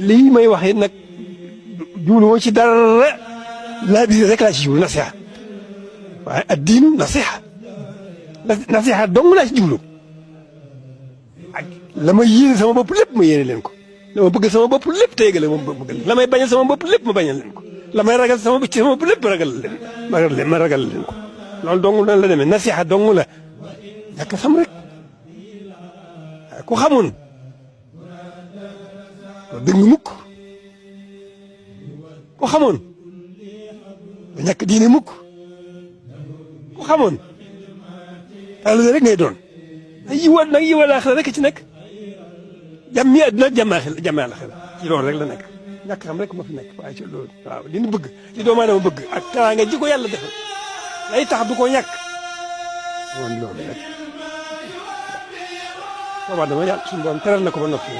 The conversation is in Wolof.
lii may wax it nag jubluwoo ci dara laa biir rek laa ci jublu nasiha waaye ad diinu nasiha nasiha dong laa ci jublu ak la ma yéene sama bopp lépp ma yéene leen ko la ma bëgg sama bopp lépp téegale ma bëgg la may bañal sama bopp lépp ma bañal leen ko la may ragal sama bopp lépp ma ragal leen ko loolu dong nan la demee nasiha dong la ñàkk xam rek ku xamoon dëgg mukk ku xamoon ba ñàkk diine mukk ku xamoon taalibe rek ngay doon ay yiwaat nag yiwaat laaxira rek ci nekk jàmmi àdduna ak jàmmi àllaaxira ci loolu rek la nekk ñàkk xam rek ma fi nekk waaye ci loolu waaw li ñu bëgg li doomu aadama bëgg ak teraanga ji ko yàlla defal lay tax du ko ñàkk woon loolu rek boobaa dama yàlla suñu borom teral na ko ba noppi